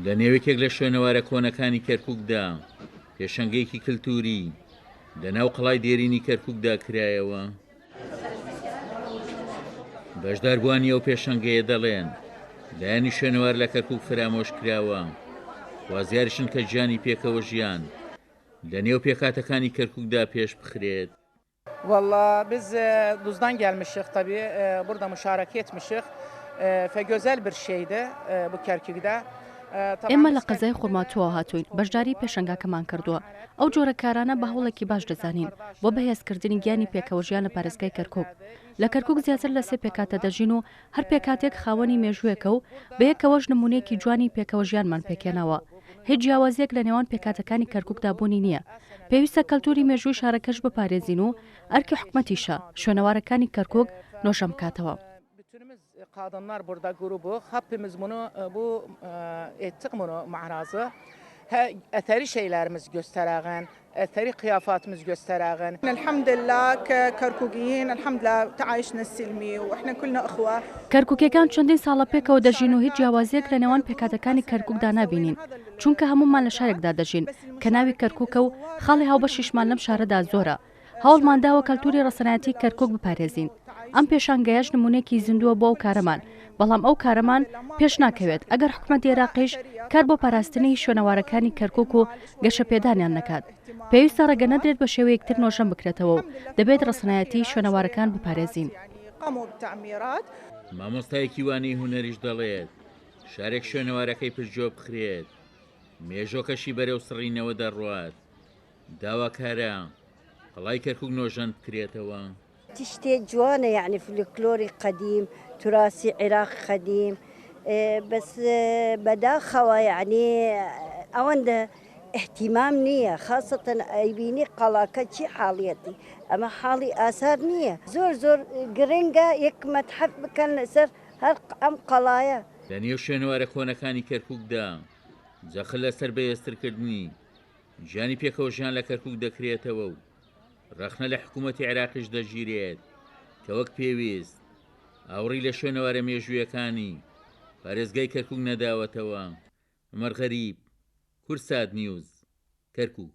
لە نێو یەکێک لە شوێنەوارە کۆنەکانی کەرکووکدا، پێشەنگەیەکی کلتووری لە ناو قەڵای دێرینی کەرکووکدا کرایەوە. بەشداربووانی ئەو پێشەنگەیە دەڵێن، لایەنی شوێنەوار لە کەرکووک فەرامۆش کراوە، خوازیاریشن کە گیانی پێکەوەژیان لە نێو پێکهاتەکانی کەرکووکدا پێش بخرێت. واللە biz duzdan gelmişik tabi burada müşareke etmişik fe gözel bir şeydi bu Kerkük'de. ئێمە لە قەزای خورماتووەوە هاتووین، بەشداری پێشەنگاکەمان کردووە. ئەو جۆرە کارانە بە هەوڵێکی باش دەزانین بۆ بەهێزکردنی گیانی پێکەوەژیان لە پارێزگای کەرکوک. لە کەرکوک زیاتر لە سێ پێکهاتە دەژین و هەر پێکهاتەیەک خاوەنی مێژووێکە و بەیەکەوەش نموونەیەکی جوانی پێکەوەژیانمان پێکهێناوە. هیچ جیاوازییەک لە نێوان پێکهاتەکانی کەرکوکدا بوونی نییە. پێویستە کەلتووری مێژووی شارەکەش بپارێزین و ئەرکی حکومەتیشە شوێنەوارەکانی کەرکوک نۆژەن بکاتەوە. ئەثەری قیافاتمز گۆستەراغن. الحمد للە کە کەرکوکیین الحمد للە تعایشنا السلمی و احنا کلنا اخوە. کەرکوکیەکان چەندین ساڵە پێکەوە دەژین و هیچ جیاوازیەک لە نێوان پێکهاتەکانی کەرکوکدا نابینین، چونکە هەموومان لە شارێکدا دەژین کە ناوی کەرکوکە و خاڵی هاوبەشیشمان لەم شارەدا زۆرە، هەوڵمان داوە کەلتوری ڕەسەنایەتی کەرکوک بپارێزین، ئەم پێشانگایەش نمونەیەکی زیندووە بۆ ئەو کارەمان، بەڵام ئەو کارەمان پێش ناکەوێت ئەگەر حکومەتی عێراقیش کار بۆ پاراستنی شوێنەوارەکانی کەرکوک و گەشەپێدانیان نەکات. پێویستە ڕێگە نەدرێت بە شێوەیەک تر نۆژەن بکرێتەوە و دەبێت ڕەسەنایەتی شوێنەوارەکان بپارێزین. مامۆستایەکی وانەی هونەریش دەڵێت، شارێک شوێنەوارەکەی پشتگوێ بخرێت، مێژۆکەشی بەرەو سڕینەوە دەڕوات، داواکارە قەڵای کەرکوک نۆژەن بکرێتەوە. شتێ جوانە یەعنی فلکلۆری قەدیم توراسی عیراق قەدیم بەس بەداخەوە یەعنی ئەوەندە ئیهتیمام نییە خاسەتەن ئەیبینی قەڵاکە چی حاڵیەتی ئەمە حاڵی ئاسار نییە زۆر زۆر گرنگە یەک مەتحەف بکەن لەسەر هەر ئەم قەڵایە. لە نێو شوێنەوارە کۆنەکانی کەرکوکدا جەخت لەسەر بەهێزترکردنی ژیانی پێکەوەژیان لە کەرکوک دەکرێتەوە و ڕەخنە لە حکوومەتی عێراقیش دەگیرێت کە وەک پێویست ئاوڕی لە شوێنەوارە مێژوویەکانی پارێزگای کەرکوک نەداوەتەوە. عومەر غەریب، کوردسات نیوز، کەرکوک.